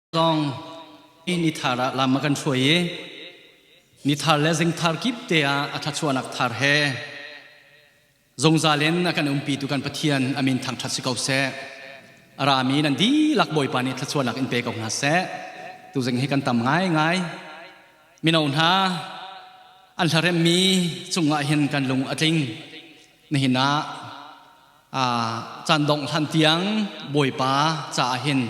Zong ni thar ah lam a kan hruai i ni thar le zing thar kip te ah a thluachuahnak thar he zungzal in a kan umpitu kan Pathian a min thangṭhat si ko seh. A rami nan dihlak Bawipa nih thluachuahnak in pe ko hna seh. Tuzing hi kan tam ngaingai. Mino hna an hlaremmi cungah hin kan lung a tling. Nihin ah caan dongh hlan tiang Bawipa caah hin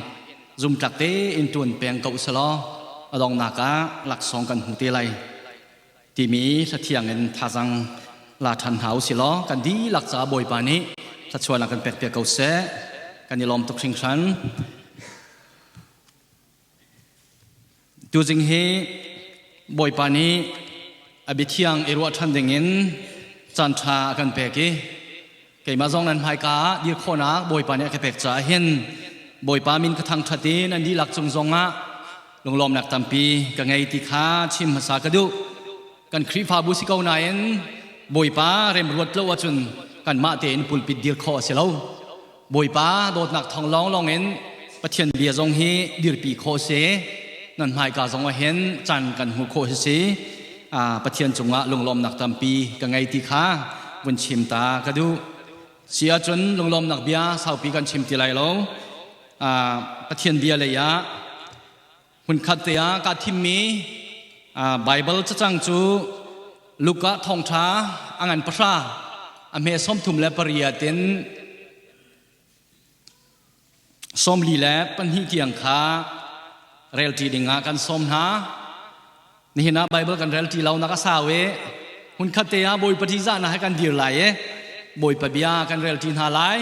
zumtlak tein ṭuan peng ko usalaw a donghnak ah laksawng kan hmu te lai timi hlathiang in thazang la ṭhan hna usilaw kan dihlak caah Bawipa nih thluachuahnak kan pek piak ko seh. Kan i lawm tuk hringhran. Tuzing hi Bawipa nih a biathiang i ruah ṭhan dingin caanṭha a kan pek i keimah zong nan hmaika ah dir khawhnak Bawipa nih a ka pek caah hin Bawipa min ka thangṭhat i nan dihlak cung zongah lunglawmnak tampi ka ngei ti kha chim hmasa ka duh. Kan Khrihfabu si ko nain Bawipa remruat lo ahcun kanmah tein pulpit dir khawh a si lo. Bawipa dawtnak thawng lawnglawng in Pathian bia zong hi dirpi khawh si. Nan hmaika zong ah hin caan kan hmuh khawh hi si. Pathian cungah lunglawmnak tampi ka ngei ti kha vun chim ta ka duh. Si ahcun lunglawmnak bia saupi kan chim ti lai lo. Pathian bia lei ah hmunkhat te ah kaa thimmi Baibal cacang cu Luka thawngṭha a ngan pahra a hme 38 in 42 tiang kha relṭi dingah kan sawm hna. Nihin ah Baibal kan relṭi lo nak a sau i hmunkhat te ah Bawipa ṭihzahnak he kan dir lai i Bawipa bia kan relṭi hna lai.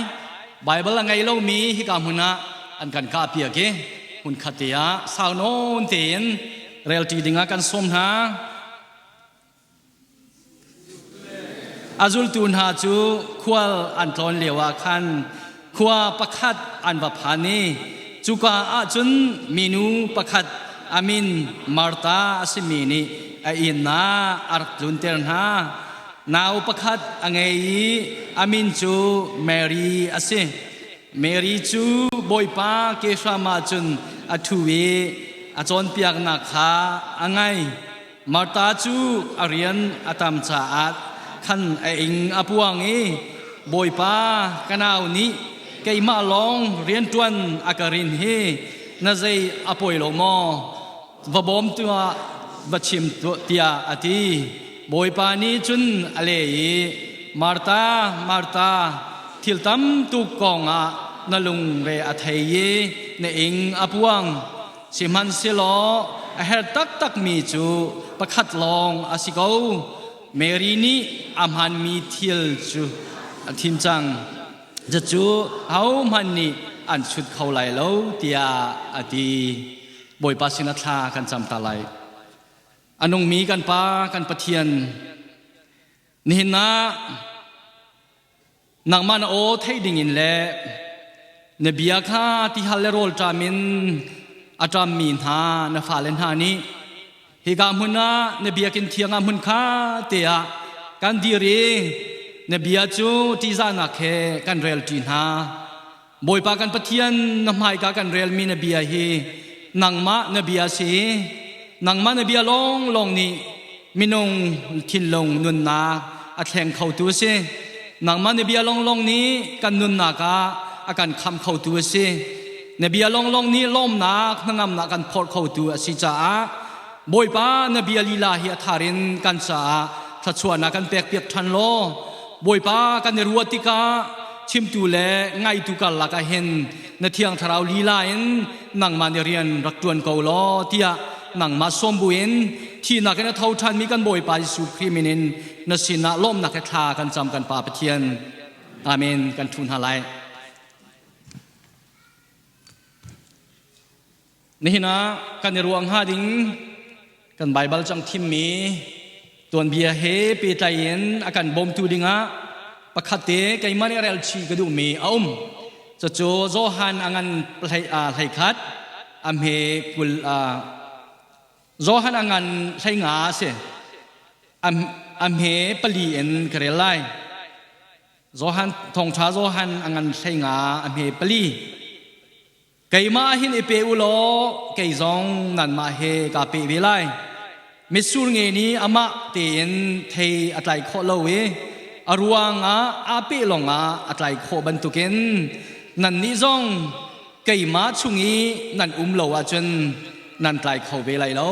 Baibal a ngei lomi hika hmun ah an kan kahpiak i hmunkhat te ah sau nawn tein relṭi dingah kan sawm hna. A zultu hna cu khual an tlawn lioah khan khua pakhat an va phan i cuka ah cun minu pakhat a min Martha a simi nih a inn ah a rak tlunter hna. Nau pakhat a ngei i a min cu Mary a si. Mary cu Bawipa ke hram ah cun a ṭhu i a cawnpiaknak kha a ngai. Martha cu a rian a tam caah khan a ing a puang i Bawipa ka nau nih keimah lawng rianṭuan a ka rin hi na zei a poi lo maw? Va bawm tuah, va chim tuah tiah a ti. Bawipa nih cun a leh i Martha, Martha, thil tam tuk kongah na lungre a thei i na ing a puang. Sihmanhsehlaw a herh taktakmi cu pakhat lawng a si ko. Mary nih a hmaanmi thil cu a thim cang. Cucu ahohmanh nih an chut kho lai lo tiah a ti. Bawipa sinah thla kan cam ta lai. A nungmi kan Pa, kan Pathian, nihin ah Nangmah na aw theih dingin le na bia kha tihal le rawlṭam in a ṭammi hna na fale hna nih hika hmun ah na biakinn thiang ah hmun kha te ah kan dir i na bia cu ṭihzahnak he kan relṭi hna. Bawipa kan Pathian na hmaika kan relmi na bia hi nangmah na bia si. Nangmah na bia lawnglawng nih minung thinlung nunnak a thleng khotu a si. Nangmah na bia lawnglawng nih kan nunnak ah a kan khamh khotu a si. Na bia lawnglawng nih lawmnak hnangamnak kan phorh khotu a si caah Bawipa na bia lila hi a thar in kan caah thluachuahnak kan pekpiak ṭhan law Bawipa kan i ruah tikah chimtu le ngaitu karlak ah hin na thiang thlarau lila in nangmah nih rian rak ṭuan ko law tiah nangmah sawm buin thihnak in a tho ṭhanmi kan Bawipa Jesuh Khrih min in na sinah lawmhnak he thla kan cam kan Pa Pathian. Amen. Kan ṭhu hna lai. Nihin ah kan i ruah hnga ding kan Baibal cang thimmi tuanbia he pehtlai in a kan bawmtu dingah pakhat te keimah nih rel chih ka duhmi a um. Cucu Johan a ngan hlei khat a hme 20 Johan a ngan 15 a si. A hme pali in ka rel lai. Johan thawngṭha Johan a ngan 15 a hme pali. Keimah hin i pe u law kei zong nanmah he kaa pe ve lai. Mitsur nge nih amah tein thei a tlai khawh lo i a ruang ah aa peh lawngah a tlai khawh bantukin nannih zong keimah chung i nan um lo ahcun nan tlai kho ve lai lo.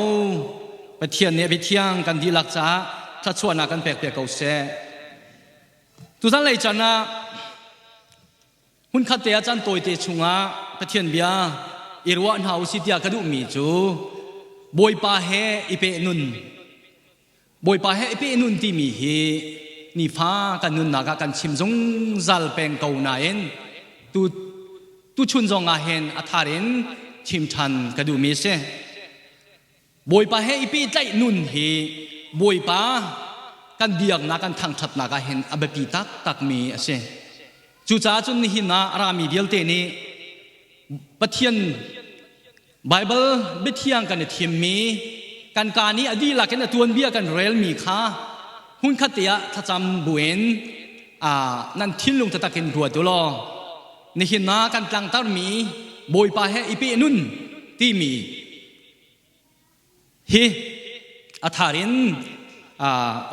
Pathian nih a biathiang kan dihlak caah thluachuahnak kan pek piak ko seh. Tuzan lei chan ah Hmunkhat te ah caan tawite chungah Pathian bia i ruah hna usih tiah ka duhmi cu Bawipa he i peh nun Bawipa he i peh nun timi hi nifa kan nunnak ah kan chim zungzal peng ko nain tu tuchun zong ah hin a thar in chim ṭhan ka duhmi a si. Bawipa he i pehtlaih nun hi Bawipa kan biaknak kan thangṭhatnak ah hin a biapi taktakmi a si. Cucaah cun nihin ah a rami vialte nih Pathian Baibal biathiang kan i thimmi kan kaa nih a dihlak in a tuanbia kan relmi kha hmunkhat te ah thlacam buin nan thinlung taktak in ruat u law nihin ah kan tlangtarmi Bawipa he i peh nun timi Hi a thar in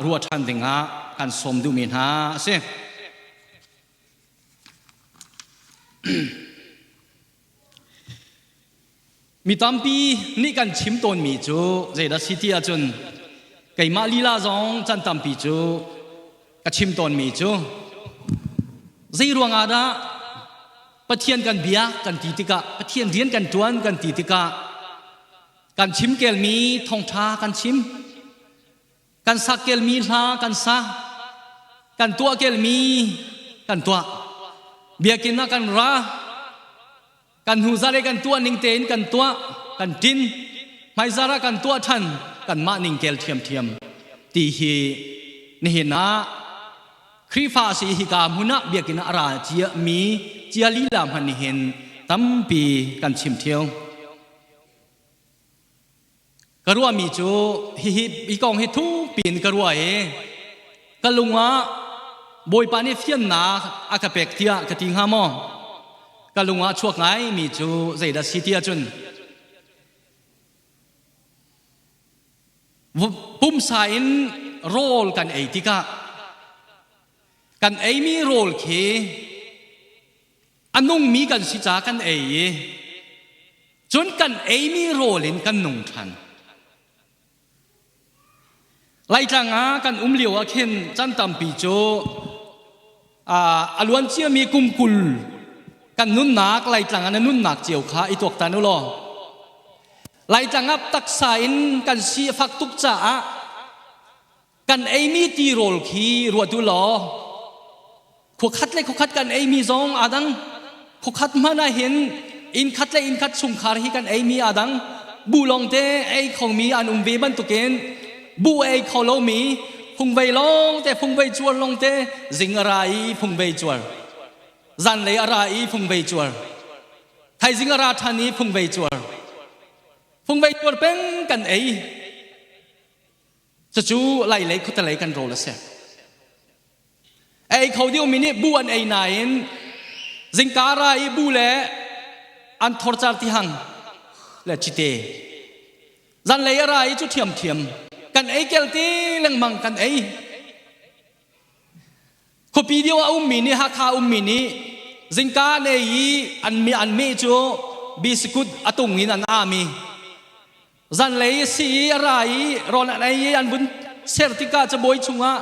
ruah ṭhan dingah kan sawm duhmi hna a si. Mi tampi nih kan chim tawnmi cu zeidah si ti ahcun keimah lila zong can tampi cu ka chim tawnmi cu zei ruangah dah Pathian kan biak kan ti tikah Pathian rian kan ṭuan kan ti tikah kan chim kelmi thawngṭha kan chim kan sak kelmi hla kan sa kan tuah kelmi kan tuah biakinn ah kan ra kan hnuzar i kan tuah ning tein kan tuah kan ṭin hmaizar ah kan tuah ṭhan kanmah ning kel ṭhiamṭhiam ti hi nihin ah Khrihfa si hika hmun ah biakinn ah a ra cia mi cia lila hmanh nih hin tampi kan chim ṭheo. Ka ruahmi cu hihi hi kong hi thukpi in ka ruah i ka lung ah Bawipa nih fiannak a ka pek tiah ka ti hnga maw? Ka lung ah chuak ngaimi cu zeidah si ti ahcun Pumsa in rawl kan ei tikah kan eimi rawl khi a nungmi kan si caah kan ei i cun kan eimi rawl in kan nung ṭhan. Laitlang ah kan um lio ah khin chan tampi cu a luan ciami kum 20 kan nunnak Laitlang ah na nunnak cio kha i tuaktan u law Laitlang ah taksa in kan si a fak tuk caah kan eimi tirawl khi ruat u law khuakhat le khuakhat kan eimi zong aa dang khuakhat hmanh ah hin inn khat le inn khat chungkhar hi kan eimi aa dang bu lawngte ei khomi an um ve bantukin bu ei kho lomi fungvei lawngte fungvei cuar lawngte zing a ra i fungvei cuar zanlei a ra i fungvei cuar thaizing a ra ṭhan i fungvei cuar fungvei cuar peng kan ei cucu lai lei khuatelei kan rawl a si Ei kho diomi nih bu an ei nain zingka ra i bu le an thorcar tihang le cite zanlei a ra i cu ṭhiamṭhiam kan ei kel te lengmang kan ei khuapi deuh a ummi nih Hakha ummi nih zingka an ei i an mi an meh cu bisikut a tung in an ami Zanlei a si i a ra i rawl an ei i an vun ser tikah cabuai chungah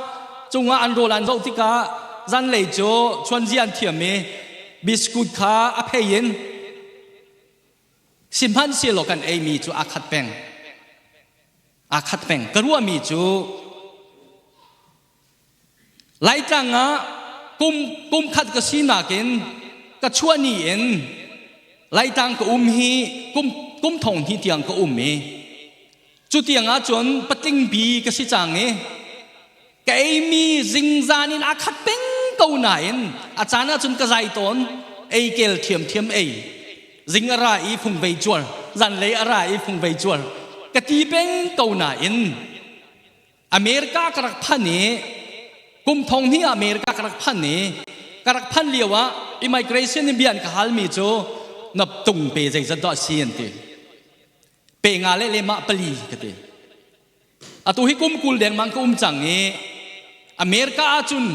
cungah an rawl an zoh tikah zanlei cu chuanzia an thiam i biskut kha a phei in sihmanhsehlaw kan eimi cu aa khat peng aa khat peng ka ruahmi cu Laitlang ah kum kum khat ka sinak in ka chuah ni in Laitlang ka um hi kum kum thong hnih tiang ka um i cu tiang ah cun patling bi ka si cang i ka eimi zingzan in aa khat peng ko nain a caan ah cun ka zai tawn ei kel ṭhiamṭhiam ei zing a ra i fungvei cuar zanlei a ra i fungvei cuar ka ti peng ko nain America ka rak phan i kum thong hnih America ka rak phan i ka rak phan lio ah immigration in bia an ka halmi cu Na tung pe zeizat dah si an ti. Pe nga le lehmah pali ka ti. Atu hi kum 20 dengmang ka um cang i America ahcun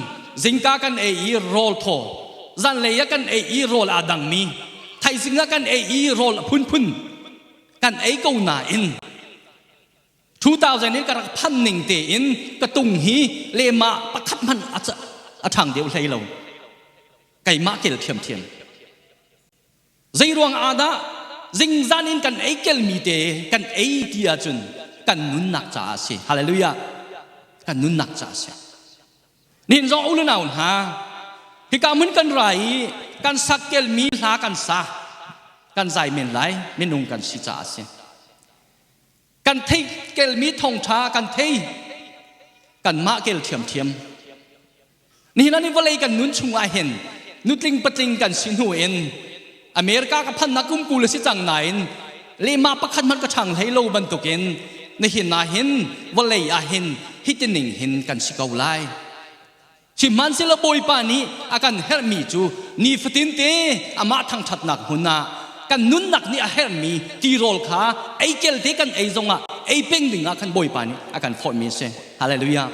zingka kan ei i rawl thaw, zanlei ah kan ei i rawl aa dangmi, thaizing ah kan ei i rawl a phunphun kan ei ko nain 2000 in ka rak phan ning tein ka tung hi lehmah pakhat hmanh a ṭhang deuh hlei lo. Keimah kel ṭhiamṭhiam. Zeiruang ah dah zingzan in kan ei kelmi te kan ei ti ahcun kan nunnak caah a si. Hallelujah. Kan nunnak caah a si. Nihin zong u le nau hna, hika hmun kan ra i kan sak kelmi hla kan sa, kan zai men lai, minung kan si caah a si. Kan theih kelmi thawngṭha kan thei, kanmah kel ṭhiamṭhiam. Nihin ah ni vawlei kan nun chung ah hin nutling patling kan si hnu in America ka phannak kum 20 a si cang nain lehmah pakhat hmanh ka ṭhang hlei lo bantukin nihin ah hin vawlei ah hin hitining hin kan si ko lai. Sihmanhsehlaw Bawipa nih a kan herhmi cu nifatin te amah thangṭhatnak hmun ah kan nunnak nih a herhmi tirawl kha ei kel te kan ei zongah ei peng ding ah khan Bawipa nih a kan forhmi a si. Hallelujah.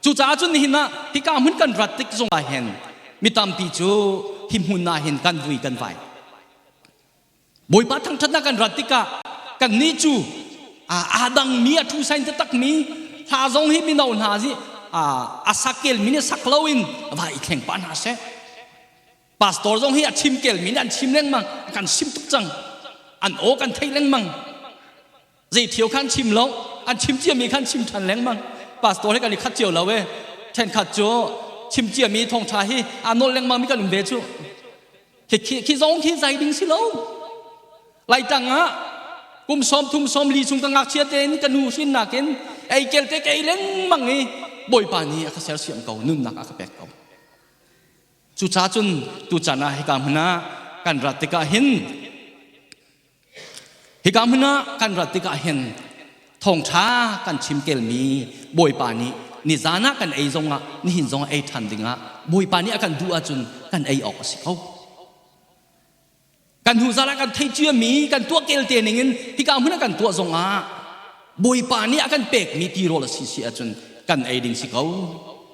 Cucaah cun nihin ah hika hmun kan rat tik zongah hin mi tampi cu hi hmun ah hin kan vui kan vai. Bawipa thangṭhatnak kan rat tikah kannih cu aa dangmi a ṭhu sain taktakmi hla zong hi mino hna zi a sakel mi nih sak loin va i thleng pah hna seh. Pastor zong hi a chim kelmi nih an chim lengmang kan sim tuk cang. An aw kan theih lengmang. Zei thio khan chim lo an chim ciami khan chim ṭhan lengmang pastor he kan i khat cio lo e ṭhenkhat cu chim ciami thawngṭha hi aa nawl lengmang mi kan um ve cu khi khi zong khi zai ding si lo Laitlang ah kum 30 40 chung ka ngakchia tein ka nu hrinnak in ei kel te ka ei lengmang i Bawipa nih a ka sersiam ko nunnak a ka pek ko cucaah cun tuchan ah hika hmun ah kan rat tikah hin Hika hmun ah kan rat tikah hin thawngṭha kan chim kelmi Bawipa nih nizan ah kan ei zongah nihin zongah ei ṭhan dingah Bawipa nih a kan duh ahcun kan ei awk a si ko. Kan hnu zal ah kan theih ciami kan tuah kel te ningin hika hmun ah kan tuah zongah Bawipa nih a kan pekmi tirawl a si si ahcun kan ei ding si ko.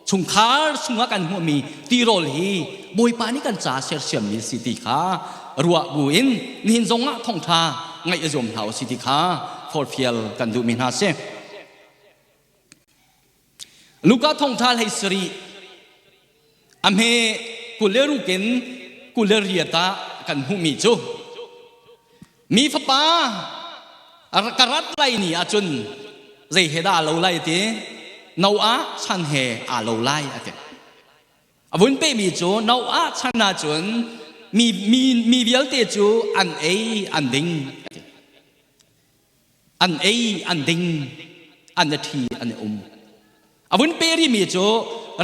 Chungkhar chungah kan hmuhmi tirawl hi Bawipa nih kan ca sersiammi si ti kha ruah buin nihin zongah thawngṭha ngaih a zuam hna u si ti kha forhfial kan duhmi hna si. Luka thawngṭha hlei sarih a hme 26 in 28 ah kan hmuhmi cu Mi fapa ka rat lai ni ahcun zei he dah aa lo lai ti Noah chan he aa lo lai a ti. A vun pehmi cu Noah chan ahcun mi, mi, mi vialte cu an ei an ding a ti. An ei an ding an i ṭhi an i um. A vun pe rihmi cu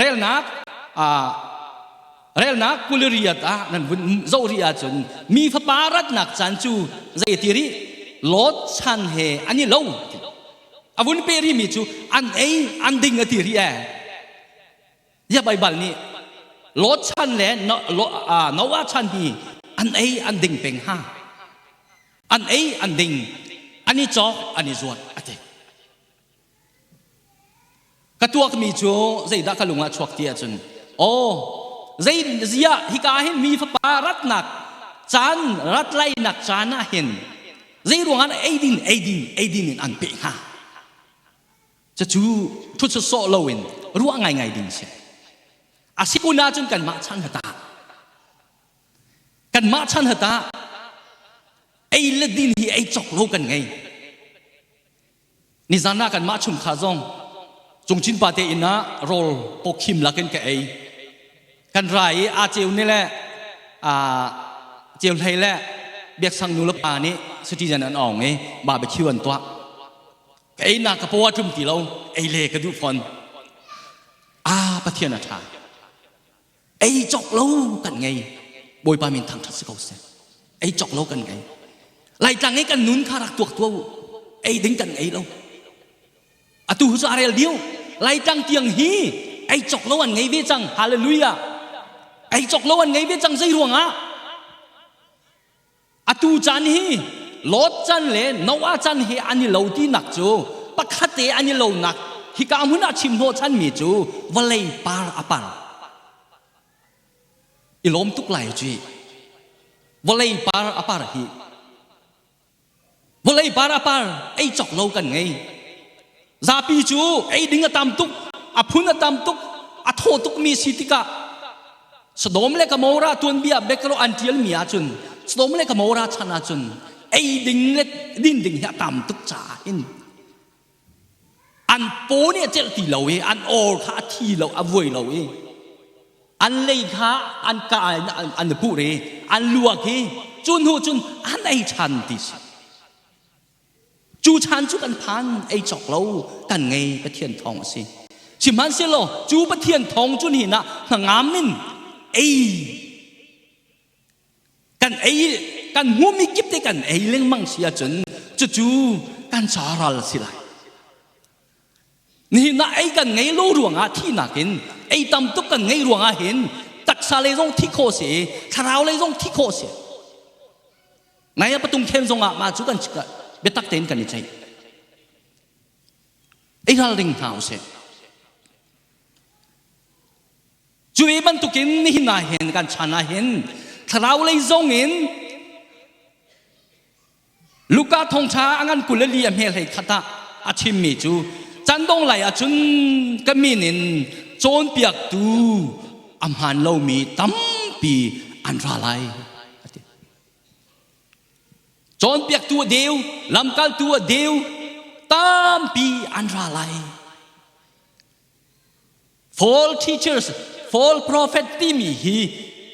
relnak relnak 28 ah nan vun zoh rih ahcun mi fapa ratnak caan cu zei ti rih Lot chan he an i lo a vun pe rihmi cu an ei an ding a ti rih ee ya Baibal nih Lot chan le Noah chan hi an ei an ding peng ha an ei an ding an i cawk an i zuat a ti Ka tuakmi cu zeidah ka lung ah chuak ti ahcun aw zei ziah hika hin mi fapa ratnak caan rat lainak caan ah hin zei ruangah eidin eidin eidin in an peh hnga cucu ṭhut sawsawh loin ruah ngaingai ding si a si kun ahcun kanmah chan hata kanmah chan hata ei le din hi ei cawk lo kan ngei Nizan ah kanmah chungkhar zong Cungchin pa te inn ah rawl pawkhim lakin ka ei. Kan ra i aa ceu ni le aa ceu hlei le biaksang nu le pa nih citizen an ong i barbecue an tuah. Ka ei nak ka paw a ṭum ti lo, ei le ka duh fawn. Ah, Pathian a ṭha. Ei cawk lo kan ngei. Bawipa min thangṭhat si ko seh. Ei cawk lo kan ngei. Laitlang i kan nun kha rak tuak tuah u. Ei ding kan ei lo. Atu cu a rel diu. Laitlang tiang hi ei cawk lo an ngei ve cang. Hallelujah. Ei cawk lo an ngei ve cang zei ruangah? Atu caan hi Lot chan le Noah chan he an i lo tinak cu pakhat te an i lonak hika hmun ah chim hnawh chanmi cu vawlei par a par. I lawm tuk lai cu vawlei par a par hi Vawlei par a par ei cawk lo kan ngei. Zapi cu ei ding a tam tuk, a phun a tam tuk, a thaw tukmi si tikah Sodom le Gomorrah tuanbia bekro an ṭialmi ahcun Sodom le Gomorrah chan ahcun ei ding le din ding hi a tam tuk caah hin an paw nih a celh ti lo i an awr kha a thi lo a vuai lo i an lei kha an ka in an i pur i an luak i cu hnu cun an ei ṭhan ti si. Cu chan cu kan phan ei cawk lo kan ngei Pathian thawng a si. Sihmanhsehlaw cu Pathian thawng cu nihin ah hnangam in ei kan ei kan hmuhmi kip te kan ei lengmang si ahcun cucu kan ca ral a si lai. Nihin ah ei kan ngei lo ruangah thihnak in ei tam tuk kan ngei ruangah hin taksa lei zong thi khawh si thlarau lei zong thi khawh si. Nai ah patung khen zong ah mah cu kan biatak tein kan i ceih. Ei ralring hna usih. Cu ve bantukin nihin ah hin kan chan ah hin thlarau lei zong in Luka thawngṭha a ngan 24 a hme hlei khat ah a chimmi cu candong lai ahcun ka min in cawnpiaktu a hmaan lomi tampi an ra lai a ti. Cawnpiaktu a deu, lamkaltu a deu, tampi an ra lai. False teachers, false prophet timi hi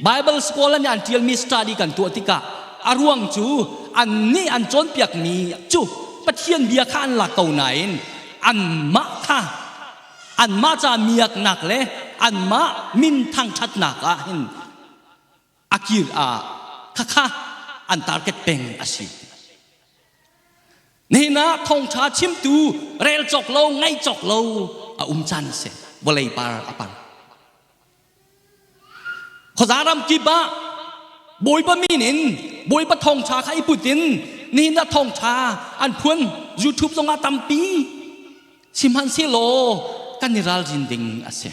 Bible scholar nih an ṭialmi study kan tuah tikah a ruang cu annih an cawnpiakmi cu Pathian bia kha an lak ko nain anmah kha anmah ca miaknak le anmah min thangṭhatnak ah hin a kir ah khakha an target peng a si. Nihin ah thawngṭha chimtu rel cawk lo ngaih cawk lo a um caan a si. Vawlei par a par. Khuaza ram kip ah Bawipa min in Bawipa thawngṭha kha i put in nihin ah thawngṭha an phuan YouTube zongah tampi sihmanhsehlaw kan i ralrin ding a si.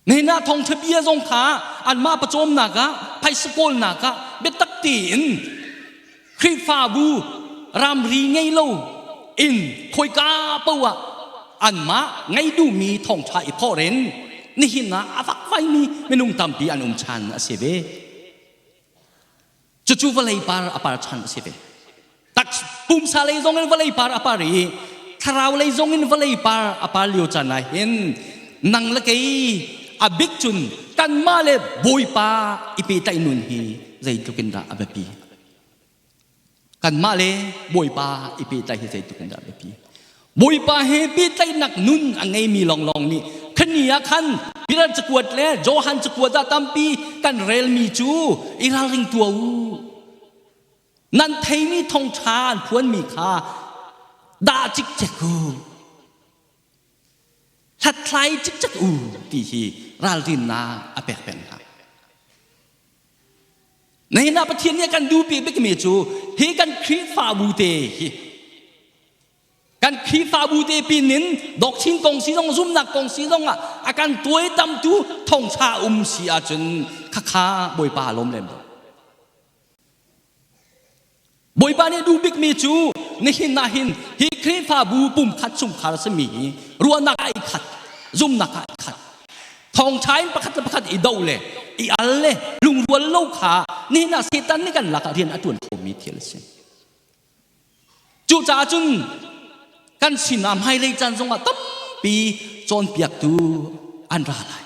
Nihin ah thawngṭha bia zong kha anmah pawcawmnak ah phaisa kawlnak ah biatak tein Khrihfabu ramri ngei lo in khoika paoh ah anmah ngei duhmi thawngṭha i phawr in nihin ah a vakvaimi minung tampi an um chan a si ve. Cucu vawlei par a par chan a si ve. Tak pumsa lei zong in vawlei par a par i thlarau lei zong in vawlei par a par lio caan ah hin nang le kei a bik cun kanmah le Bawipa i pehtlaih nun hi zeitluk in dah a biapi. Kanmah le Bawipa i pehtlaih hi zeitluk in dah a biapi. Bawipa he pehtlaihnak nun a ngeimi lawnglawng nih khani ah khan Peter cakuat le Johan cakuat ah tampi kan relmi cu i ralring tuah u. Nan theimi thawngṭha an phuanmi kha dah cikcek u. Hlathlai cikcek u ti hi ralrinnak a pek peng hna. Nihin ah Pathian nih a kan duhpi bikmi cu hi kan Khrihfabu te hi kan Khrihfabu te pin in dokchin kong si zong zumnak kong si zong ah a kan tuaitamtu thongtha um si ahcun khakha Bawipa lawm lem lo. Bawipa nih duh bikmi cu nihin ah hin hi Khrihfabu pumkhat chungkhar a simi hi ruahnak ah i khat, zumnak ah i khat. Thawngṭha in pakhat le pakhat i do le i al le lungrual lo kha nihin ah Satan nih kan lakah rian a ṭuan khomi thil a si. Cucaah cun kan sinah hmailei caan zongah tampi cawnpiaktu an ra lai.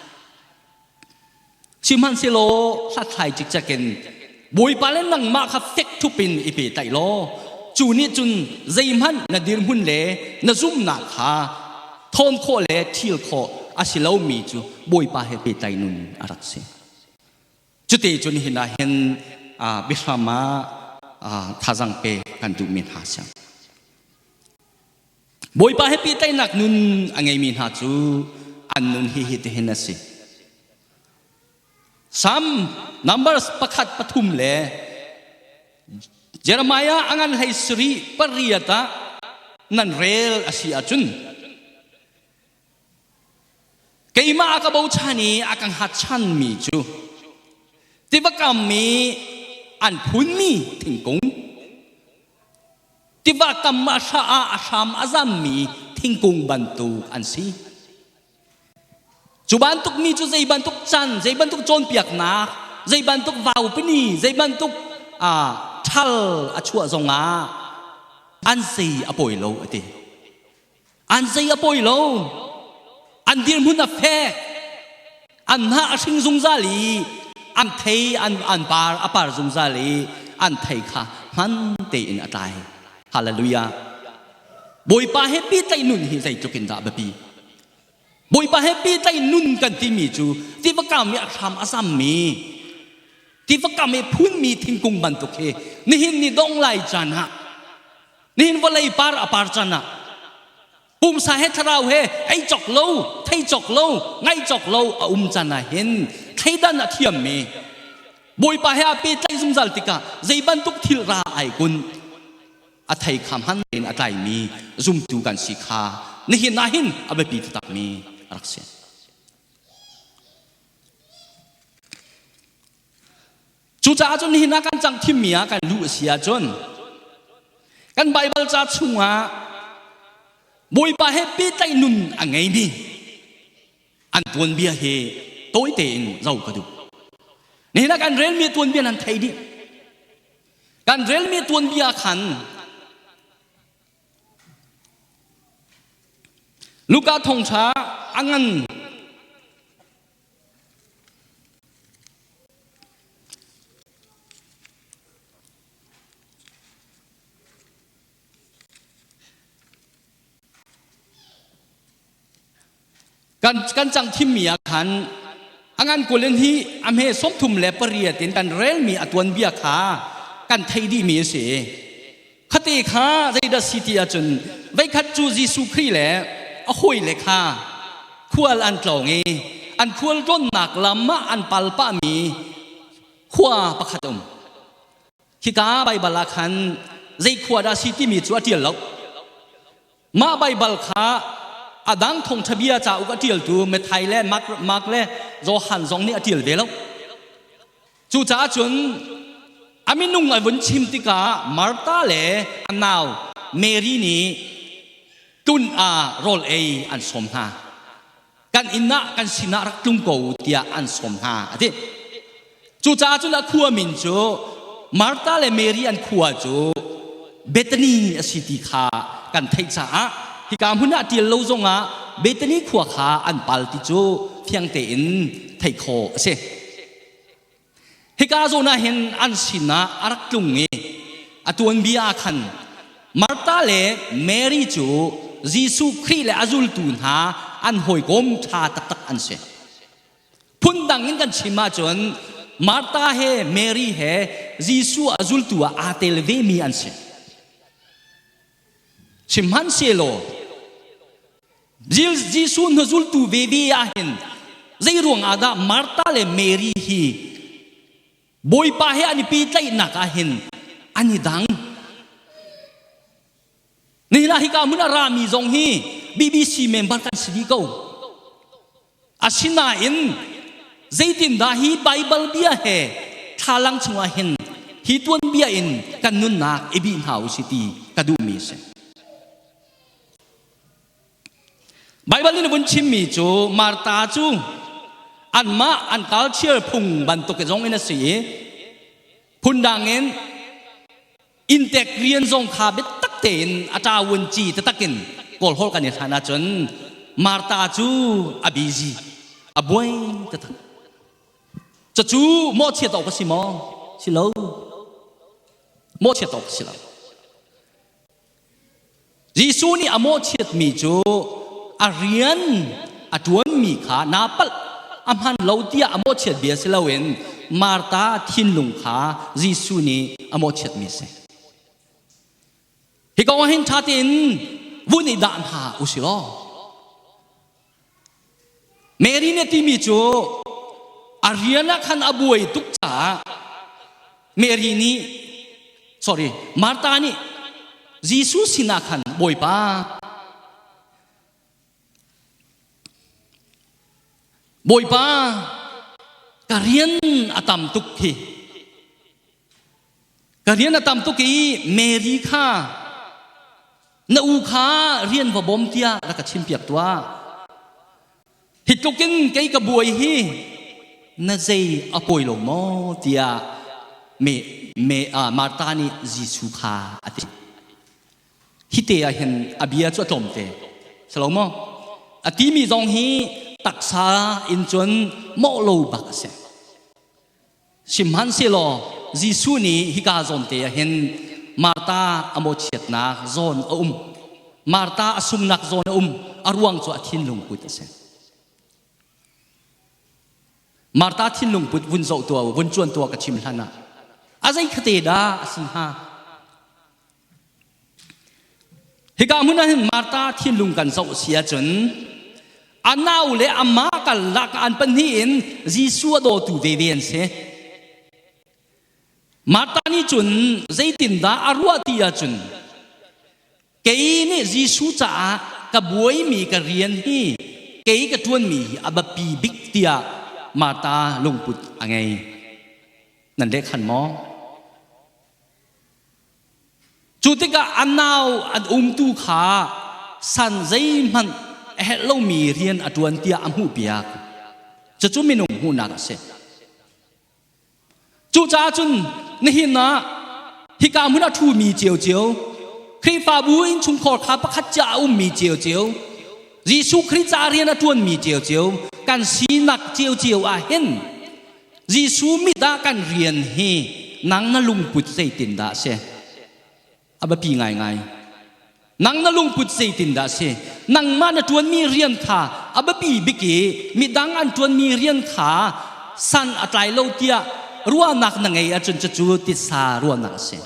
Sihmanhsehlaw hlathlai cikcek in Bawipa le nangmah kha fek ṭhup in i pehtlaih law cu nih cun zeihmanh na dirhmun le na zumhnak kha thawn khawh le ṭhil khawh a si lomi cu Bawipa he pehtlaih nun a rak si. Cuti cun hin ah hin biahram ah thazang pe kan duhmi hna si. Bawipa he pehtlaihnak nun a ngeimi hna cu an nun hi hitihin a si. Psalm numbers pakhat pathum le Jeremiah a ngan hlei sarih pariat ah nan rel a si ahcun keimah a ka bochan i a ka hngatchanmi cu tiva kam i an phunmi thingkung tiva kam a hra ah a hram a zammi thingkung bantuk an si. Cu bantuk mi cu zei bantuk can, zei bantuk cawnpiaknak, zei bantuk vaupini, zei bantuk ṭhal a chuah zongah an zei a pawi lo a ti. An zei a pawi lo. An dirhmun a fek. An hnah a hring zungzal i an thei an, an par a par zungzal i an thei kha hman tein a tlai. Hallelujah. Bawipa he pehtlaih nun hi zeitluk in dah biapi. Bawipa he pehtlaih nun kan timi cu tiva kam i a hram a zammi tiva kam i phunmi thingkung bantuk hi nihin ni dong lai caan ah nihin vawlei par a par caan ah pumsa he thlarau he ei cawk lo thei cawk lo ngai cawk lo a um caan ah hin thleidan a thiammi Bawipa he a pehtlaih zungzal tikah zei bantuk thil ra ai kun a thei kha hman tein a tlaimi zumtu kan si kha nihin ah hin a biapi taktakmi a rak si. Cucaah cun nihin ah kan cang thimmi ah kan luh a si ahcun kan Baibal ca chungah Bawipa he pehtlaih nun a ngeimi an tuanbia hi tawi tein zoh ka duh. Nihin ah kan relmi tuanbia nan thei dih. Kan relmi tuanbia khan Luka thawngṭha a ngan Kan, kan cang thimmi ah khan a ngan kulin hi a hme 38 in kan relmi a tuanbia kha kan theih dihmi a si. Khate kha zeidah si ti ahcun veikhat cu Jesuh Khrih le a hawile kha khual an tlawng i an khual tlawnnak lam ah an pal pahmi khua pakhat a um. Hika Baibal ah khan zei khua dah si timi cu a ṭial lo. Mah Baibal kha a dang thawngṭha bia cauk a ṭialtu Matthai le Mark le Johan zong nih a ṭial ve lo. Cucaah cun a minung a vun chim tikah Martha le a nau Mary nih tun ah rawl ei an sawm hna. Kan inn ah kan sinah rak tlung ko tiah an sawm hna a ti. Cucaah cun a khua min cu Martha le Mary an khua cu Bethany a si ti kha kan theih caah hika hmun ah ṭial lo zongah Bethany khua kha an pal ti cu fiang tein theih khawh a si. Hika zawn ah hin an sinah a rak tlung i a tuanbia ah khan Martha le Mary cu Jesuh Khrih le a zultu hna an hawikom ṭha taktak an si. Phundang in kan chim ahcun Martha he Mary he Jesuh a zultu ah aa tel vemi an si. Sihmanhsehlaw Jesuh hna zultu veve ah hin zei ruang ah dah Martha le Mary hi Bawipa he an i pehtlaihnak ah hin an i dang. Nihin ah hika hmun a rami zong hi BBC member kan si dih ko. Asinain zeitindah hi Baibal bia he thlalang chungah hin hi tuanbia in kan nunnak i bih hna u si ti ka duhmi a si. Baibal nih vun chimmi cu Martha cu anmah an culture phung bantuk zong in a si i phundang in inntek rian zong kha biatak tein a ṭawun ci taktak in kawlhawl kan i hlan ahcun Martha cu a busy a buai taktak cucu mawhchiat awk a si maw si lo mawhchiat awk a si lo Jesuh nih a mawhchiatmi cu a rian a ṭuanmi kha naa palh a hman lo tiah a mawhchiat bia si loin Martha thinlung kha Jesuh nih a mawhchiatmi a si. Hi kong ah hin ṭha tein vun i dah hna u si law Mary nih timi cu a rian ah khan a buai tuk caah Mary nih Sorry, Martha nih Jesuh sinah khan Bawipa Bawipa ka rian a tam tuk hi ka rian a tam tuk i Mary kha na u kha rian va bawm tiah rak ka chimpiak tuah. Hi tluk in kei ka buai hi na zei a pawi lo maw tiah me, me, uh, Martha nih Jesuh kha a ti. Hi te ah hin a bia cu a tlawmte. Si lo maw? A timi zong hi taksa in cun mawh lo bak a si. Sihmanhsehlaw Jesuh nih hika zawnte ah hin Martha a mawhchiatnak zawn a um. Martha a sungnak zawn a um. A ruang cu a thinlung put a si. Martha thinlung put vun zoh tuah u, vun cuan tuah ka chim hlan ah. A zei khate dah a si hnga? Hika hmun ah hin Martha thinlung kan zoh si ahcun a nau le amah karlak an pahnih in Jesuh a dawtu veve an si. Martha nih cun zeitindah a ruah ti ahcun kei nih Jesuh caah ka buaimi ka rian hi kei ka ṭuanmi hi a biapi bik tiah Martha lungput a ngei. Nan leh khan maw? Cu tikah a nau an umtu kha san zeihmanh a herh lomi rian a ṭuan tiah a hmuhpiak. Cucu minung hmuhnak a si. Cucaah cun nihin ah hika hmun a ṭhumi ciocio, Khrihfabu innchungkhar kha pakhat cia a ummi ciocio, Jesuh Khrih ca rian a ṭuanmi ciocio, kan sinak ciocio ah hin Jesuh mit ah kan rian hi nang na lungput zeitindah a si? A biapi ngaingai. Nang na lungput zeitindah a si? Nangmah na ṭuanmi rian kha a biapi bik i midang an ṭuanmi rian kha san a tlai lo tiah ruahnak na ngei ahcun cucu titsa ruahnak a si.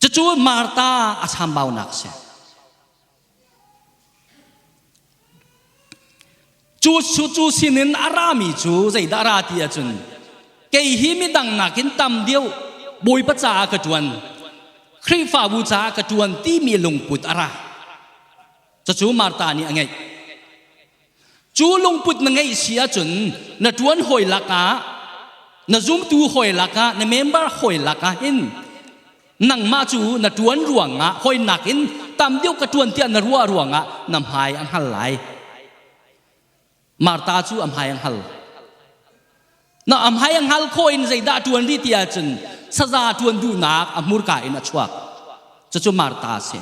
Cucu Martha a chambaunak a si. Cu cu sinin a rami cu zeidah a ra ti ahcun kei hi midang nakin tam deuh Bawipa caah ka ṭuan, Khrihfabu caah ka ṭuan timi lungput a ra. Cucu Martha nih a ngeih. Cu lungput na ngeih si ahcun na ṭuan hawi lakah, na zumtu hawi lakah, na member hawi lakah hin nangmah cu na ṭuan ruangah hawi nakin tam deuh ka ṭuan tiah na ruah ruangah na hmai a hngal lai. Martha cu a hmai a hngal. Na a hmai a hngal khawh in zeidah ṭuan rih ti ahcun saza ṭuan duhnak a hmurka in a chuak. Cucu Martha a si.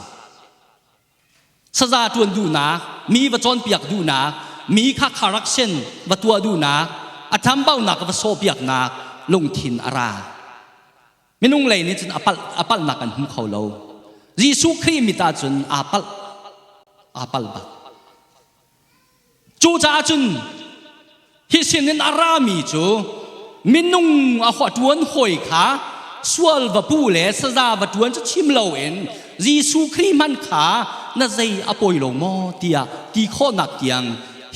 Saza ṭuan duhnak, mi va cawnpiak duhnak, mi kha correction va tuah duhnak, a chambaunak va sawhpiaknak lungthin a ra. Minung lei nih cun a palh a palhnak an hmu kho lo. Jesuh Khrih mit ah cun aa palh aa palh bak. Cucaah cun hi sinin a rami cu minung a ṭuan hawi kha sual va pu le saza va ṭuan cu chim loin Jesuh Khrih hmanh kha na zei a pawi lo maw tiah ti khawhnak tiang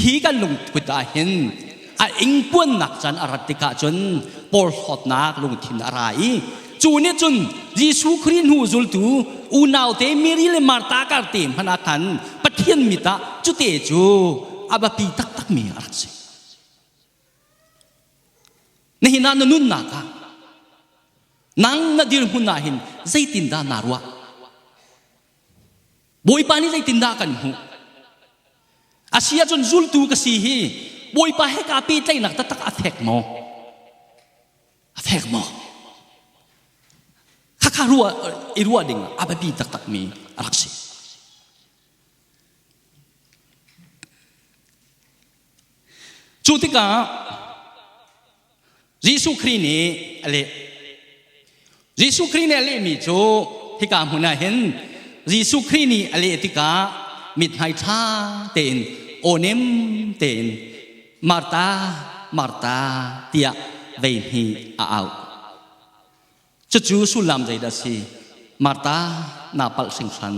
hi kan lungput ah hin a ingpuannak caan a rat tikah cun porhlawtnak lungthin a ra i cu nih cun Jesuh Khrih hnu zultu unaute Mary le Martha kar te hmanh ah khan Pathian mit ah cute cu a biapi taktakmi a rak si. Nihin ah na nunnak ah nang na dirhmun ah hin zeitindah naa ruah? Bawipa nih zeitindah kan hmuh? A si ahcun zultu ka si hi Bawipa he kaa pehtlaihnak taktak a fek maw? A fek maw? Khakha ruah i ruah ding a biapi taktakmi a rak si. Cu tikah Jesuh Khrih nih a leh. Jesuh Khrih nih a lehmi cu hika hmun ah hin Jesuh Khrih nih a leh tikah mithmai ṭha tein aw nem tein Martha, Martha tiah vei hnih a auh. Cucu sullam zeidah a si? Martha, naa palh hringhran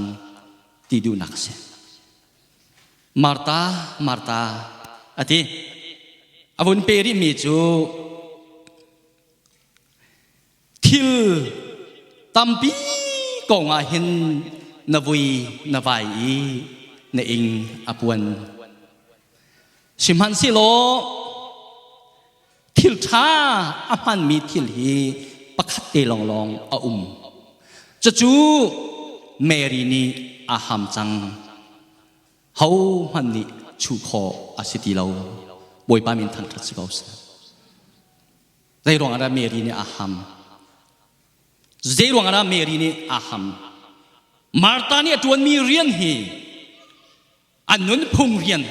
ti duhnak a si. Martha, Martha a ti. A vun pe rihmi cu Thil tampi kong ah hin na vui na vai i na ing a puan. Sihmanhsehlaw thil ṭha a hmanmi thil hi pakhat te lawnglawng a um. Cucu Mary nih a ham cang. Hohmanh nih chuh khawh a si ti lo. Bawipa min thangṭhat si ko seh. Zei ruangah dah Mary nih a ham? Zei ruangah dah Mary nih a ham? Martha nih a ṭuanmi rian hi a nunphung rian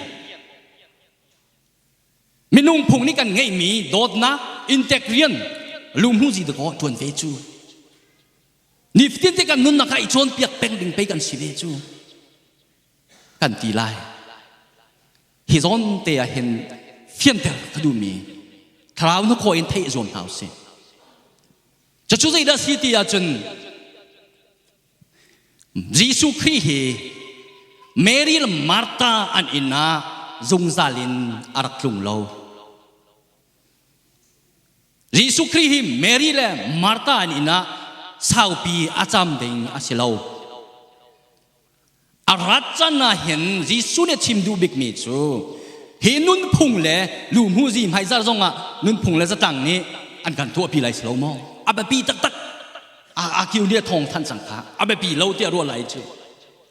minung phung nih kan ngeihmi dawtnak inntek rian lumhmuzi dakaw ṭuan ve cu nifatin te kan nunnak ah i cawnpiak peng ding pei kan si ve cu kan ti lai hi zawn te ah hin fianter ka duhmi thlarau hnakhaw in theih zuam hna usih cucu zeidah si ti ahcun Jesuh Khrih hi Mary le Martha an inn ah zungzal in a rak tlung lo. Jesuh Khrih hi Mary le Martha an inn ah saupi a cam ding a si lo. A rat can ah hin Jesuh nih a chim duh bikmi cu hi nunphung le luhmuhzi hmaizar zongah nunphung le zatlang nih an kan tuahpi lai si lo maw? A biapi taktak. A kiu nih a thawng than cang kha. A biapi lo tiah ruah lai cu.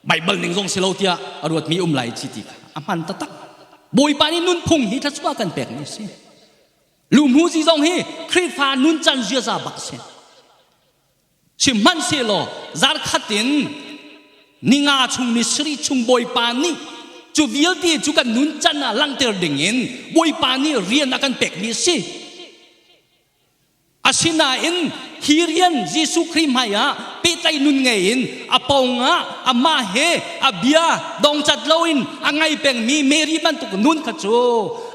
Baibal ning zong si lo tiah a ruatmi um lai ci ti kha a hman taktak. Bawipa nih nunphung hi thluachuah kan pekmi a si. Luhmuhzi zong hi Khrihfa nuncan ziaza bak a si. Sihmanhsehlaw zarkhat in ninga chung ni sarih chung Bawipa nih cu vialte cu kan nuncan ah langhter dingin Bawipa nih rian a kan pekmi a si. Asinain hi rian Jesuh Khrih hmai ah pehtlaih nun ngei in a pawng ah amah he a bia dongcat loin a ngai pengmi Mary bantuk nun kha cu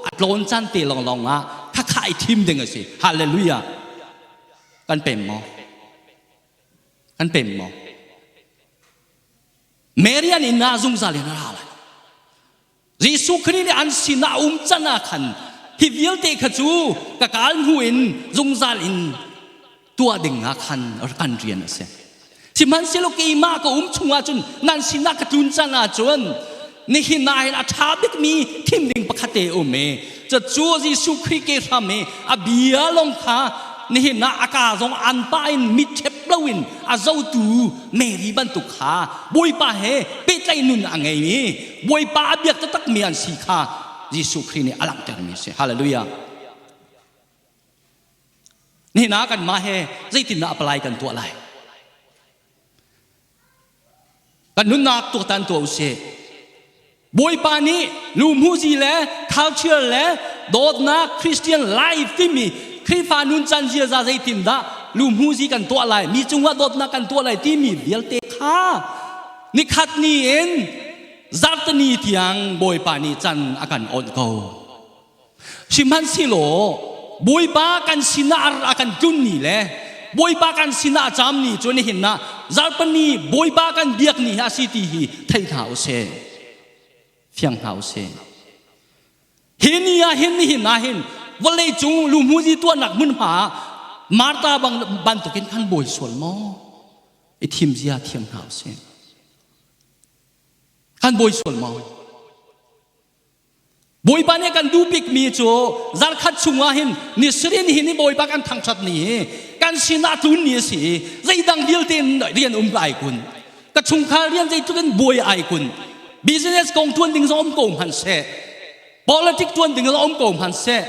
a tlawn caan te lawnglawng ah khakha i thim ding a si. Hallelujah. Kan pem maw? Kan pem maw? Mary an inn ah zungzal in a ra lai. Jesuh Khrih nih an sinah a um can ah khan hi vialte kha cu ka kaal hnu in zungzal in tuah ding ah khan kan rian a si. Sihmanhsehlaw keimah ka um chung ahcun nan sinah ka tlun can ahcun nihin ah hin a ṭha bikmi thim ding pakhat te um i cucu Jesuh Khrih ke hram i a bia lawng kha nihin ah a ka zong an pah in mit ṭhep loin a zotu Mary bantuk kha Bawipa he pehtlaih nun a ngeimi Bawipa a biak taktakmi an si kha Jesuh Khrih nih a langhtermi a si. Hallelujah. Nihin ah kanmah he zeitindah apply kan tuah lai? Kan nunnak tuaktan tuah usih. Bawipa nih luhmuhzi le culture le dawtnak Christian life timi Khrihfa nuncan ziaza zeitindah luhmuhzi kan tuah lai, mi cungah dawtnak kan tuah lai timi vialte kha nikhat ni in zartani tiang Bawipa nih can a kan awnh ko. Sihmanhsehlaw Bawipa kan sinah a kan tlun ni le Bawipa kan sinah a caam ni cu nihin ah zarhpini Bawipa kan biak ni hi a si ti hi thei hna usih. Fiang hna usih. Hi ni ah hin nihin ah hin vawlei cung luhmuhzi tuahnak hmunhma ah Martha bang bantukin kan bawi sual maw? I thim zia thiam hna usih. Kan bawi sual maw? Bawipa nih kan duh bikmi cu zarkhat chungah hin ni sarih ni hin Bawipa kan thangṭhat ni hi kan sinah tlun ni a si i zeidang vialte in rian um ka ai kun ka chungkhar rian zeitluk in buai ai kun business kong ṭuan ding zong um ko hmanhseh politic ṭuan ding zong um ko hmanhseh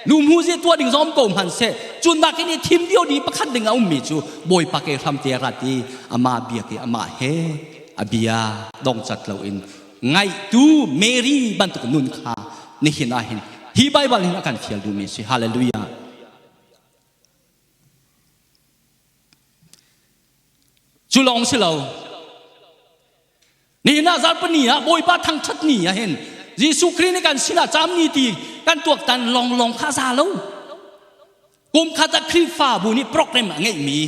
lumhu zi tuah ding zong um ko hmanhseh cu nakin i thim lio ni pakhat ding a ummi cu Bawipa ke hram te rat i amah biak i amah he a bia dongcat loin ngaihtu Mary bantuk nun kha nihin ah hin hi Baibal hin a kan fial duhmi a si. Hallelujah. Cu lawng si lo. Nihin ah zarhpini ah Bawipa thangṭhat ni ah hin Jesuh Khrih nih kan sinah caam ni ti kan tuaktan longlong kha za lo. Kum khat ah Khrihfabu nih program a ngeihmi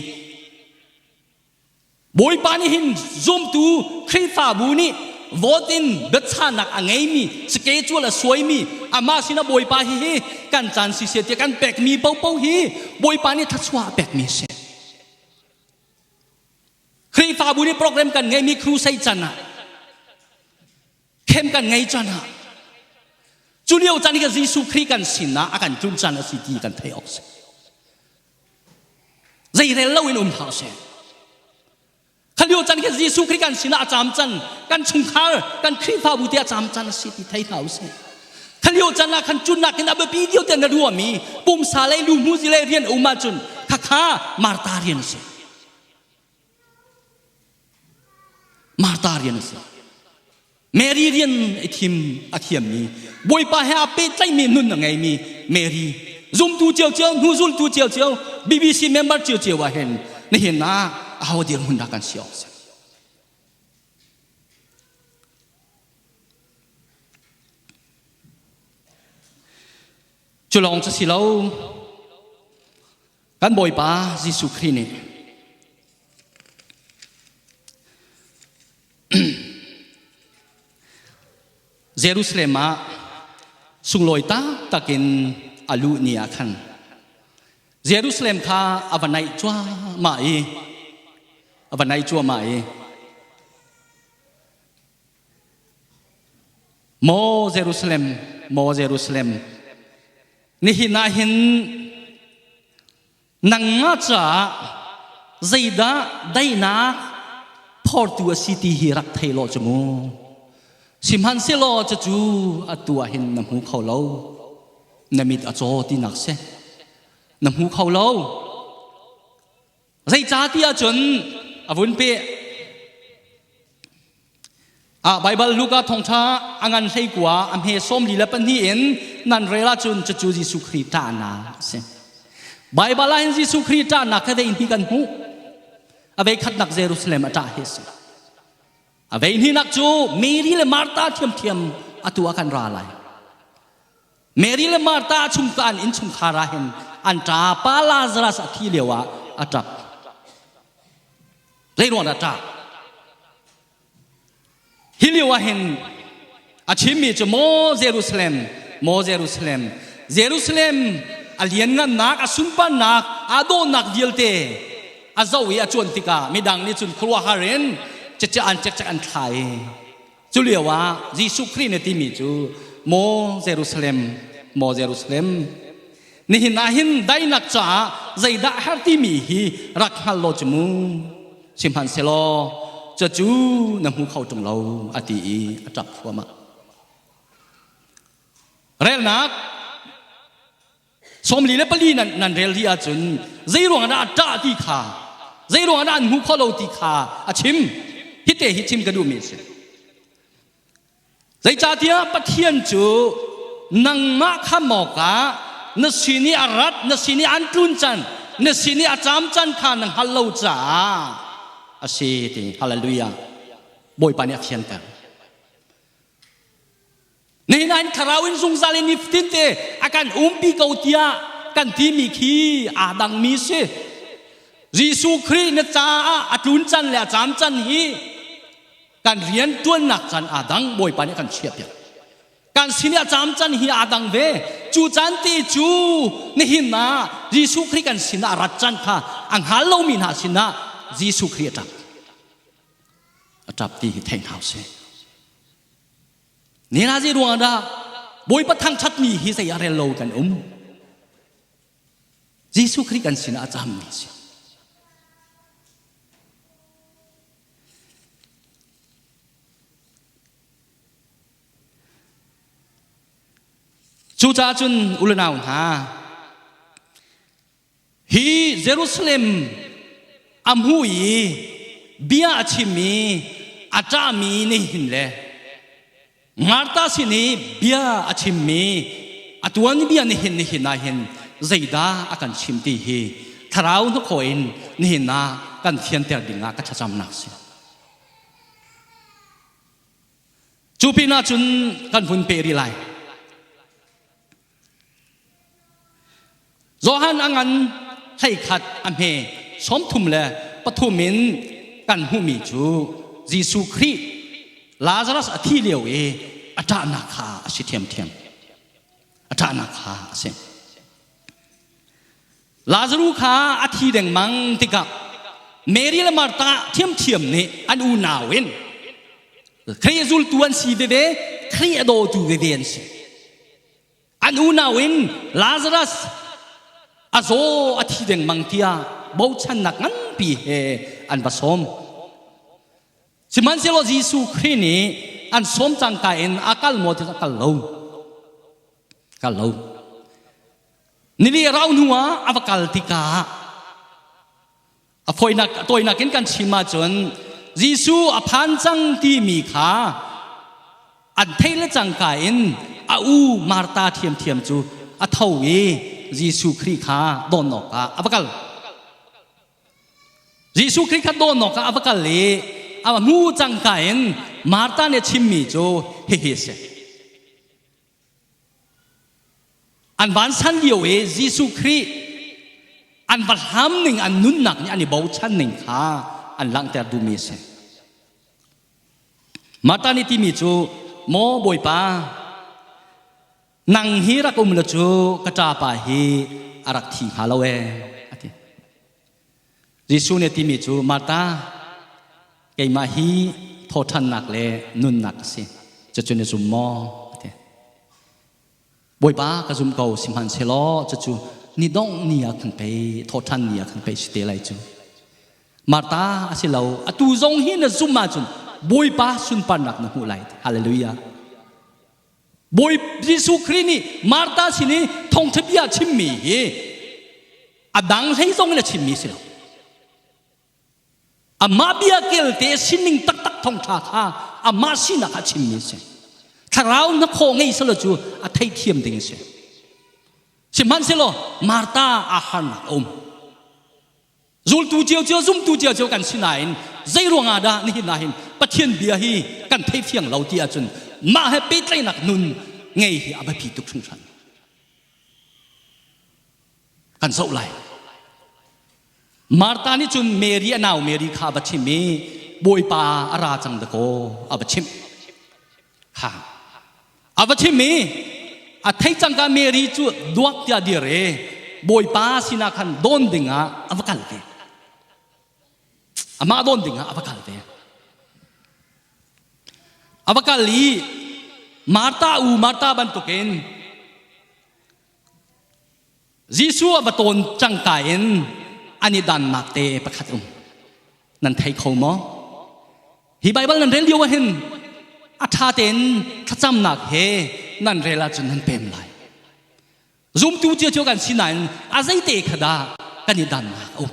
Bawipa nih hin zumtu Khrihfabu nih vote in biachahnak a ngeimi schedule a suaimi amah sinah Bawipa hi hi kan caan siseh tiah kan pekmi paohpaoh hi Bawipa nih thluachuah a pekmi a si. Khrihfabu nih program kan ngeimi crusade can ah khem kan ngei can ah cu lio caan hi Jesuh Khrih kan sinah a kan tlun caan a si ti kan theih awk si. Zeirel loin um hlah seh. Kha lio can khi Jesuh Khrih kan sinah a caam can, kan chungkhar, kan Khrihfabu te a caam can a si ti thei hna usih. Kha lio can ah khan cunnak in a biapi dio te na ruahmi pumsa lei luhmuzi lei rian um ahcun khakha Martha rian a si. Martha rian a si. Mary rian i thim a thiammi Bawipa he aa pehtlaihmi nun a ngeimi Mary zumtu ciocio hnuzultu ciocio BBC member ciocio ah hin nihin ah aho dirhmun dah kan si awk si cu lawng cu si lo Kan Bawipa Jesuh Khrih nih Jerusalem ah sunglawi taktak in a luh ni ah khan Jerusalem kha a va naih cuahmah i a va naih cuahmah i Maw Jerusalem, maw Jerusalem, Nihin ah hin nangmah caah zeidah daihnak phortu a si ti hi rak thei law cu mu. Sihmanhsehlaw cucu atu ah hin na hmu kho lo. Na mit a caw tinak si. Na hmu kho lo. Zeicahtiah cun a vun peh. Ah Baibal Luka thawngṭha a ngan 19 a hme 42 in nan rel ahcun cucu Jesuh Khrih ṭahnak a si. Baibal ah hin Jesuh Khrih ṭahnak kha vei hnih kan hmuh. A vei khatnak Jerusalem a ṭah hi a si. A vei hnihnak cu Mary le Martha ṭhiamṭhiam atu ah kan ra lai. Mary le Martha chungka an innchungkhar ah hin an ṭa pa Lazarus a thi lio ah a ṭap. Zeiruang dah ṭah? Hi lio ah hin a chimmi cu maw Jerusalem, maw Jerusalem, Jerusalem a lianngannak, a sunparnak, aa dawhnak vialte a zoh i a cuan tikah midang nih cun khuaruahhar in cekcek an cekcek an thla i Cu lio ah Jesuh Khrih nih a timi cu Maw Jerusalem, maw Jerusalem, nihin ah hin daihnak caah zeidah a herh timi hi rak hngal law cu mu. Sihmanhsehlaw cucu na hmu kho ṭung lo a ti i a ṭap thluahmah. Relnak 44 nan, nan rel rih ahcun zeiruang dah a ṭah ti kha zeiruang dah an hmu kho lo ti kha a chim hite hi chim ka duhmi a si zeicahtiah Pathian cu nangmah kha mawkah na sin i a rat na sin i an tlun can na sin i a caam can kha na hngal lo caah a si ti hallelujah Bawipa nih a fianter Nihin ah thlarau in zungzal in nifatin te a kan umpi ko tiah kan timi khi aa dangmi si. Jesuh Khrih na caah a tlun can le a caam can hi kan rian ṭuannak can aa dang Bawipa nih a kan chiahpiak. Kan sin i a caam can hi aa dang ve. Cu caan te cu nihin ah Jesuh Khrih kan sinah a rat can kha a hngal lomi hna sinah Jesuh Khrih a ṭap. A ṭap ti hi theih hna usih. Nina zei ruangah dah Bawipa thangṭhatmi hi zei ah rel lo kan um? Jesuh Khrih kan sinah a cammi a si. Cucaah cun u le nau hna, Hi Jerusalem a hmu i bia a chim i a ṭahmi nih hin le Martha sin i bia a chimmi a tuanbia nihin nihin ah hin zeidah a kan chim ti hi thlarau hnakhaw in nihin ah kan fianter ding ah ka thlacamnak si. Cu pinah cun kan hun peh rih lai. Johan a ngan 11 a hme 33 in kan hmuhmi cu Jesuh Khrih Lazarus a thi lio i a ṭahnak kha a si ṭhiamṭhiam. A ṭahnak kha a si. Lazarus kha a thi dengmang tikah. Mary le Martha ṭhiamṭhiam nih an unau in Khrih zultu an si veve, Khrih a dawtu veve an si. An unau in Lazarus a zaw a thi dengmang tiah bochannak nganpi he an va sawm. Sihmanhsehlaw Jesuh Khrih nih an sawm cangka in a kal maw ti a kal lo. Kal lo. Nili a rau hnu ah a va kal tikah a fawinak a tawinak in kan chim ahcun Jesuh a phan cang timi kha an theih le cangka in a u Martha ṭhiamṭhiam cu a tho i Jesuh Khrih kha don awkah a va kal. Jesuh Khrih kha dawn awkah a va kal i a hmu cangka in Martha nih a chimmi cu hihi a si. An vansan lio i Jesuh Khrih an va hlam ning an nunnak nih an i bochan ning kha an langhter duhmi a si. Martha nih timi cu maw Bawipa nang hi rak um la cu ka ṭapa hi a rak thi hnga lo ee a ti. Jesuh nih a timi cu Martha keimah hi thawṭhannak le nunnak ka si cucu na zum maw a ti. Bawipa ka zum ko sihmanhsehlaw cucu ni dongh ni ah khan pei thawṭhan ni ah khan pei si te lai cu. Martha a si lo atu zong hi na zumh ahcun Bawipa sunparnak na hmuh lai. Hallelujah. Bawi Jesuh Khrih nih Martha sin i thawngṭha bia chimmi hi a dang hlei zong in a chimmi si lo. Amah bia kelte sining taktak thawngṭha kha amah sinak a chimmi a si. Thlarau hnakhaw ngei selaw cu a theithiam ding a si. Sihmanhsehlaw Martha aa harnak a um. Zultu ciocio, zumtu ciocio kan si nain zei ruangah dah nihin ah hin Pathian bia hi kan theifiang lo ti ahcun mah he pehtlaihnak nun ngei hi a biapi tuk hringhran. Kan zoh lai. Martha nih cun Mary a nau Mary kha a va chim i Bawipa a ra cang dakaw a va chimh. Ha. A va chim i a theih cangka Mary cu duak tiah dir i Bawipa sinah khan dawn dingah a va kal ve. Amah dawn dingah a va kal ve. A va kal i Martha u Martha bantukin Jesuh a va tawn cangka in an i dannak te pakhat um. Nan thei kho maw? Hi Baibal nan rel lio ah hin a ṭha tein thlacamnak he nan rel ahcun nan pem lai. Zumtu cio kan si nain a zeite kha dah kan i dannak a um.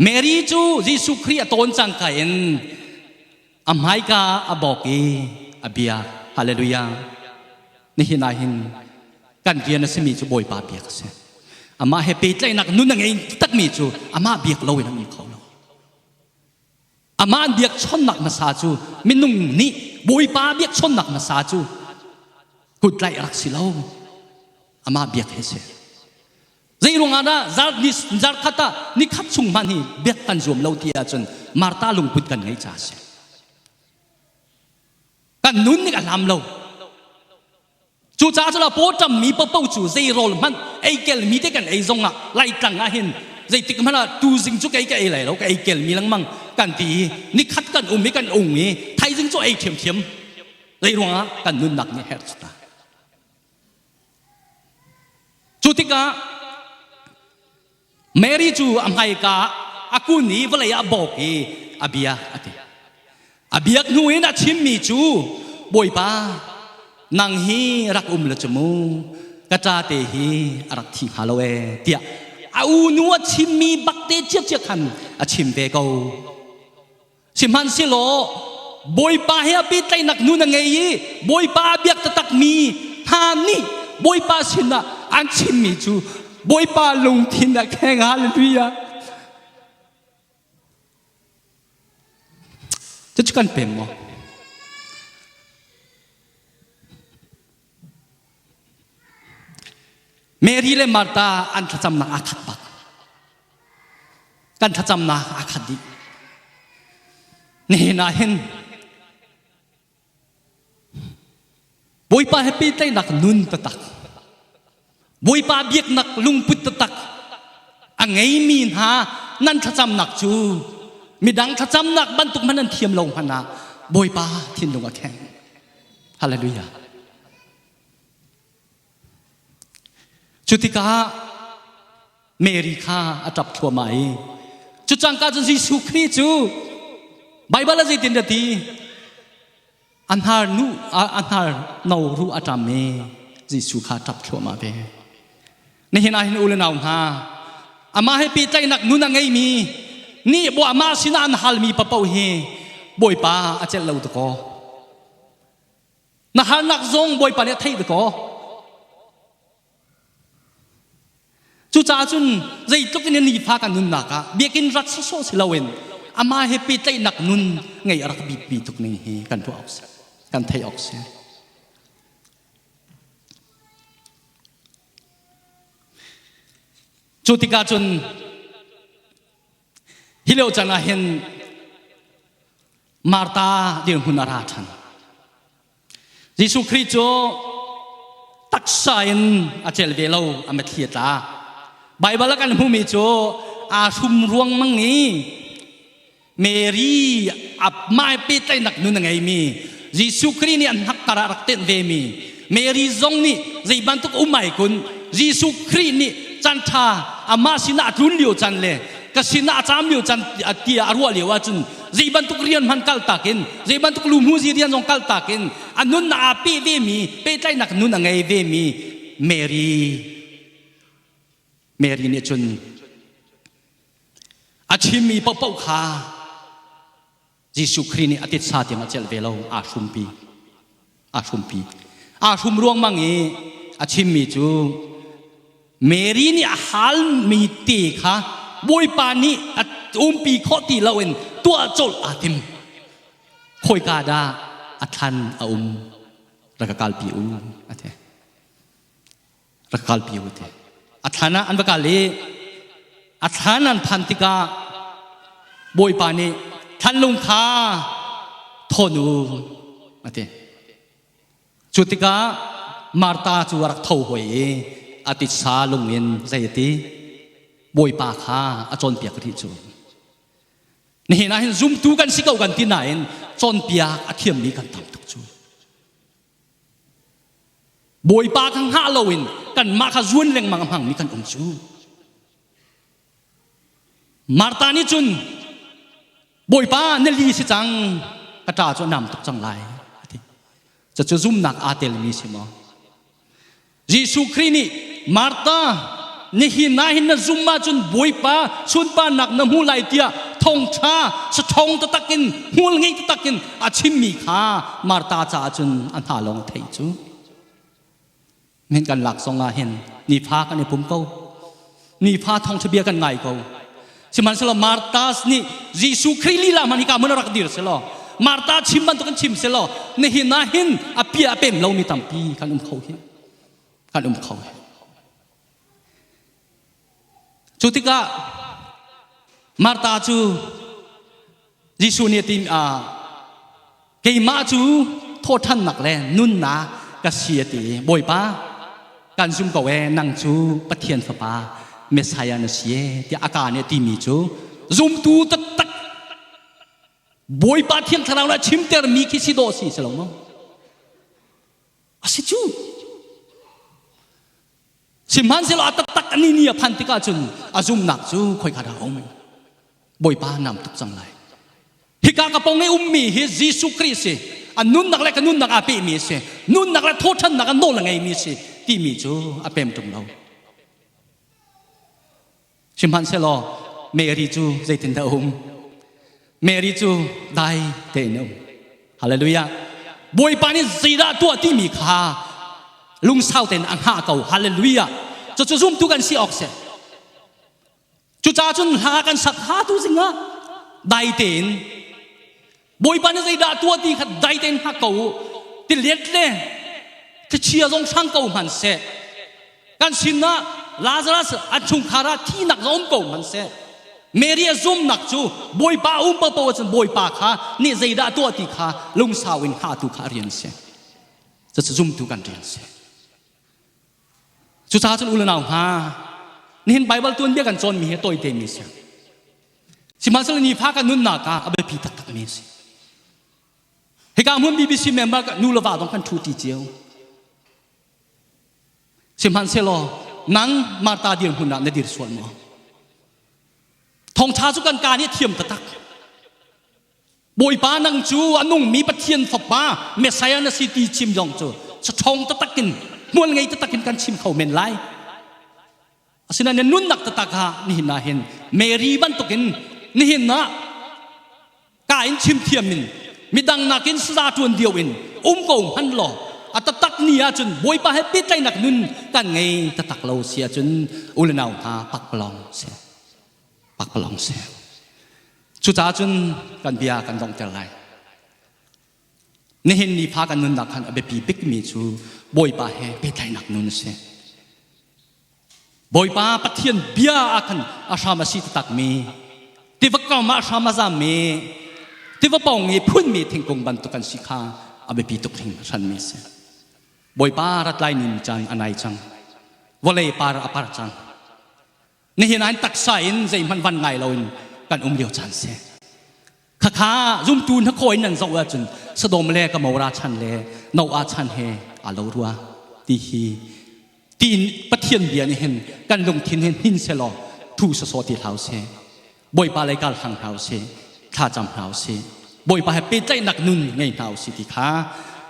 Mary cu Jesuh Khrih a tawn cangka in a hmaika a bawk i a biak. Hallelujah. Nihin ah hin kan rian a simi cu Bawipa biak a si. Amah he pehtlaihnak nun a ngei takmi cu amah biak loin an um kho lo. Amah an biakchawnhnak hmasa cu minung nih Bawipa biakchawnhnak hmasa cu kutlaih a rak si lo. Amah biak hi a si. Zei ruangah dah zarkhat ah nikhat chung hmanh hi biak kan zuam lo ti ahcun Martha lungput kan ngeih caah a si. Kan nun nih a hlam lo. Cucaah cu pawṭam mi paohpaoh cu zei rawl hmanh ei kelmi te kan ei zong ah Laitlang ah hin zeitik hmanh ah tuzing cu kei ka ei lai lo ka ei kelmi lengmang kan ti i nikhat kan um i kan ung i thaizing cu ei ṭhiamṭhiam. Zei ruangah kan nunnak nih herh cu ta. Cu tikah Mary cu a hmaika a kun i vawlei ah a bawk i a bia a ti. A biak hnu in a chimmi cu Bawipa nang hi rak um la cu mu ka ṭa te hi a rak thi hnga lo ee tiah a unu a chimmi bak te ciacia khan a chim ve ko. Sihmanhsehlaw Bawipa he a pehtlaihnak nun a ngei i Bawipa a biak taktakmi hna nih Bawipa sinah an chimmi cu Bawipa lungthin a kheng. Hallelujah. Cucu kan pem maw? Mary le Martha an thlacamnak aa khat bak. Kan thlacamnak aa khat dih. Nihin ah hin Bawipa he pehtlaihnak nun taktak Bawipa biaknak lungput taktak a ngeimi hna Nan thlacamnak cu midang thlacamnak bantuk hmanh nan thiam lo hmanh ah Bawipa thinlung a kheng. Hallelujah. Cu tikah Mary kha a ṭap thluahmah i cu cangka cun Jesuh Khrih cu Baibal ah zeitin dah ti? A hnar nu a hnar no ruh a ṭam i Jesuh kha ṭap thluahmah ve. Nihin ah hin u le nau hna amah he pehtlaihnak nun a ngeimi nih amah sinah an halmi papoh hi Bawipa a celh lo dakaw. Na harnak zong Bawipa nih a theih dakaw. Cucaah cun zeitluk in nifa kan nunnak ah biakinn rat sawsawh si loin amah he pehtlaihnak nun ngei a rak bipi tuk ning hi kan ruah awk si, kan theih awk si. Cu tikah cun hi lio caan ah hin Martha dirhmun a ra ṭhan. Jesuh Khrih cu taksa in a cel ve lo, a mitthli a tla. Baibal ah kan hmuhmi cu aa hrum ruangmang i Mary a mah pehtlaihnak nun a ngeimi Jesuh Khrih nih an hnakkar ah rak tenh vemi Mary zong nih zei bantuk um ai kun Jesuh Khrih nih caan ṭha amah sinah a tlun lio caan le ka sinah a caam lio caan tiah a ruah lio ahcun zei bantuk rian hmanh kal tak in zei bantuk luhmuhzi rian zong kal tak in a nun aa peh vemi pehtlaihnak nun a ngei vemi Mary Mary nih cun a chimmi paohpaoh kha Jesuh Khrih nih a titsa tiang a celh ve lo aa hrumpi aa hrumpi aa hrum ruangmang i a chimmi cu Mary nih a halmi te kha Bawipa nih a umpi khawh ti loin tuah colh aa tim khawika dah a thlan a um rak ka kalpi u a ti rak kalpi u ti a thlan ah an va kal i a thlan an phan tikah Bawipa nih thlanlung kha thawn u a ti cu tikah Martha cu a rak tho hoi i a titsa lung in zei a ti Bawipa kha a cawnpiak rih cu nihin ah hin zumtu kan si ko kan ti nain cawnpiak a thiammi kan tam tuk cu Bawipa kha hngah loin kanmah kha zuan lengmang a hmangmi kan um cu. Martha nih cun Bawipa na li si cang ka ṭa cu a nam tuk cang lai a ti. Cucu zumnak aa telmi si maw? Jesuh Khrih nih Martha nihin ah hin na zum ahcun Bawipa sunparnak na hmu lai tiah thawngṭha saṭhawng taktak in hmual ngei taktak in a chimmi kha Martha caah cun a hna lawng a theih cu. Min kan lak zong ah hin nifa kan i pum ko. Nifa thawngṭha bia kan ngai ko. Sihmanhsehlaw Martha nih Jesuh Khrih lila hmanh hika hmun a rak dir selaw Martha chim bantukin chim selaw nihin ah hin a pia a pem lomi tampi kan um kho hi. Kan um kho hi. Cu tikah Martha cu Jesuh nih a ti keimah cu thawhṭhannak le nunnak ka si a ti. Bawipa kan zum ko ee nang cu Pathian fapa Messiah na si ee tiah a kaa nih a timi cu zumtu taktak Bawipa Thiang Thlarau nih a chimtermi khi si dawh si si lo maw? A si cu. Sihmanhsehlaw a taktak a ni ni a phan tikah cun a zumnak cu khoika dah a um? Bawipa nam tuk cang lai. Hika ka pong i ummi hi Jesuh Khrih si. A nunnak le ka nunnak aa pehmi a si. Nunnak le thawṭhannak a nawl a ngeimi a si timi cu a pem ṭung lo. Sihmanhsehlaw Mary cu zeitindah a um? Mary cu dai tein a um. Hallelujah. Bawipa nih zeidah tuah timi kha lungsau tein a hngah ko. Hallelujah. Cucu zumtu kan si awk si. Cucaah cun hla kan sak ha tu zingah dai tein Bawipa nih zeidah tuah ti kha dai tein hngak ko u. Tilet le thlichia zong hrang ko hmanhseh. Kan sinah Lazarus a chungkhar ah thihnak zong um ko hmanhseh. Mary a zumnak cu Bawipa um paohpaoh ahcun Bawipa kha nih zeidah tuah ti kha lungsau in hngahtu kha a rian a si. Cucu zumtu kan rian a si. Cucaah cun u le nau hna, nihin Baibal tuanbia kan cawnmi hi tawite mi a si. Sihmanhsehlaw nifa kan nunnak ah a biapi taktakmi a si. Hika hmun BBC member nu le va dong kan ṭhu ṭi cio. Sihmanhsehlaw nang Martha dirhmun ah na dir sual maw? Thawngṭha cu kan kaa nih a thiam taktak. Bawipa nang cu a nungmi Pathian Fapa Messiah na si ti chim zong cu saṭhawng taktak in hmual ngei taktak in kan chim kho men lai. Asinain na nunnak taktak ah nihin ah hin Mary bantukin nihin ah ka in chim thiam in midang nakin saza ṭuan dio in um ko hman law a taktak ni ahcun Bawipa he pehtlaihnak nun kan ngei taktak lo si ahcun u le nau hna pakpalawng si pakpalawng si cucaah cun kan bia kan donghter lai nihin ni fa kan nunnak khan a biapi bikmi cu Bawipa he pehtlaihnak nun a si Bawipa Pathian bia ah khan a hram a si taktakmi tiva kam ah a hram a zammi tiva pawng i phunmi thingkung bantuk kan si kha a biapi tuk hringhranmi a si. Bawipa rat lai ni caan a nai cang. Vawlei par a par cang. Nihin ah taksa in zeihmanh van ngai loin kan um lio caan si. Khakha zumtu na khawi nan zoh ahcun Sodom le Gomorrah chan le Noah chan he aa lo rua ti hi tiin Pathian bia nih hin kan lungthin hin hin selaw thu sawsawh ti hlah usih. Bawipa lei kal hlang hna usih. Thlacam hna usih. Bawipa he pehtlaihnak nun ngei hna usih ti kha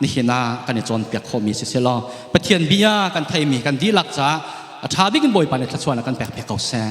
nihin ah kan i cawnpiak khawhmi si selaw Pathian bia kan theimi kan dihlak caah a ṭha bik in Bawipa nih thluachuahnak kan pek piak ko seh.